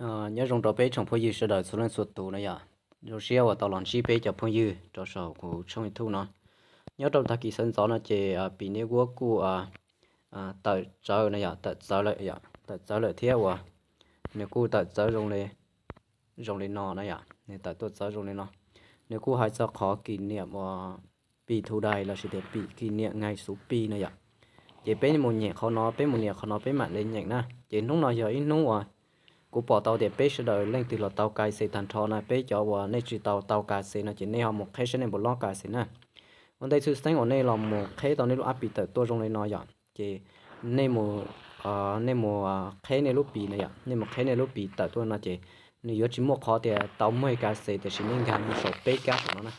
Nyob zoo rau peb tsoom phooj ywg sawv daws txhua leej txhua tus na yom. Zoo siab uas tau los ntsib peb cov phooj ywg rau saum kuv tshooj YouTube no. Nyob rau tag kis sawv ntxov no ces Pi Network kuj tawm txawv na yom, tawm txawv lawm yom, tawm txawv lawm thiab uas nws kuj tawm txawv zoo li no na yom, nws tawm tuaj txawv zoo li no. Nws kuj hais txog qhov kỷ niệm uas Pi Today lossis tias Pi kỷ niệm ngày xu Pi no yom. Ces peb mus nyem qhov no, peb mus nias qhov no peb mam li nyeem na. Ces hnub no yog ib hnub uas kuv pom tau tias peb sawv daws leej twg los tau cài xe tag nrho na, peb cov uas nej tsis tau tau cài xe no ces nej ho mus qheb saib nej puas lob cài xe na. Ua ntej tshwj xeeb uas nej los mus qheb tau nej lub app Pi tawm tuaj zoo li no yom, ces nej mus, nej mus qheb nej lub Pi na yom, nej mus qheb nej lub Pi tawm tuaj no ces nws yuav tsis muaj qhov tias tau muaj cài xe, tiam sis nej nkag saum peb kab saum no na.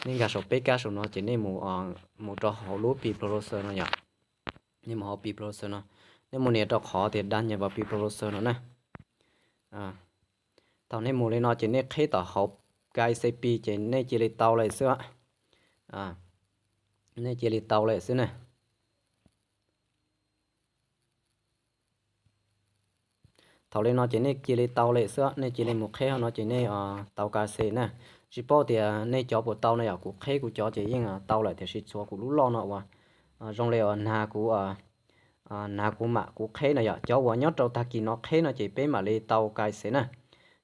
Nej nkag saum peb kab saum no ces nej mus, mus rau hauv lub Pi browser no yom. Nej mus hauv Pi browser no, nej mus nias rau qhov tias đăng nhập vào Pi browser no na. Thaum nej mus li no ces nej qheb tom hauv cài xe Pi ces nej cia li tau lawm xwb. Nej cia li tau lawm xwb na. Thaum li no ces nej cia li tau lawm xwb, nej cia li mus qheb hauv no ces nej tau cài xe na. Tsis paub tias nej cov puas tau no yom, kuv qheb kuv cov ces yeej tau lawm, tiam sis txhua kuv lub loj no uas zoo li uas nag kuv, nag kuv mam kuv qheb no yom. Cov uas nyob rau tag kis no qheb no ces peb mam li tau cài xe na.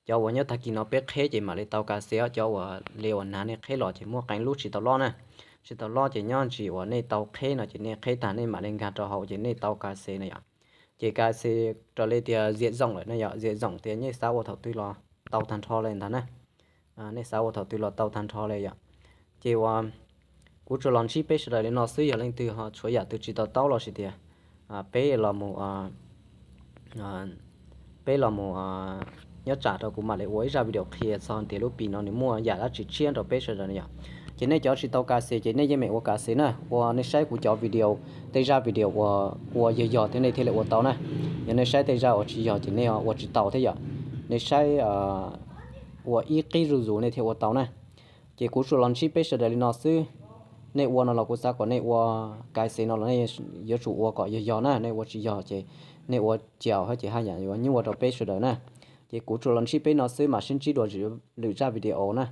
Cov uas nyob tag kis no peb qheb ces mam li tau cài xe, cov uas li uas nag nej qheb los ces muaj qee lub tsis tau lob na. Tsis tau lob ces nyob ntsis uas nej tau qheb no ces nej qheb tag nej mam li nkag rau hauv ces nej tau cài xe na yom. Ces cài xe raws li tias diện rộng lawm na yom, diện rộng tias nej xav ua thaum twg los tau tag nrho li ntag na. Nej xav ua thaum twg los tau tag nrho li yom. Ces uas kuv tsuas los ntsib peb sawv daws li no xwb, yog leej twg ho tshuav yam twg tsis to taub lossis tias peb los mus peb los mus nyob tsam rau kuv mam li ua ib zaj video qhia txog tias lub Pi no nws muaj yam dab tsi tshiab rau peb sawv daws no yom. Ces nej cov tsis tau cài xe ces nej yeej meem ua cài xe na, ua nej saib kuv cov video, tej zaj video uas ua yog yog thiab nej thiaj li ua tau na. Yog nej saib tej zaj uas tsis yog ces nej ua tsis tau thiab yom. Nej saib ua ib qib zuj zus nej thiaj ua tau na. Ces kuv tsuas los ntsib peb sawv daws li no xwb. Nej ua no los kuv xav kom nej ua cài xe no los nej yuav tsum ua kom yog yog na, nej ua tsis yog ces nej ua caus thiab ces haj yam yuav nyuaj rau peb sawv daws na. Ces kuv tsuas los ntsib peb no xwb, mam sib ntsib dua lwm zaj video na.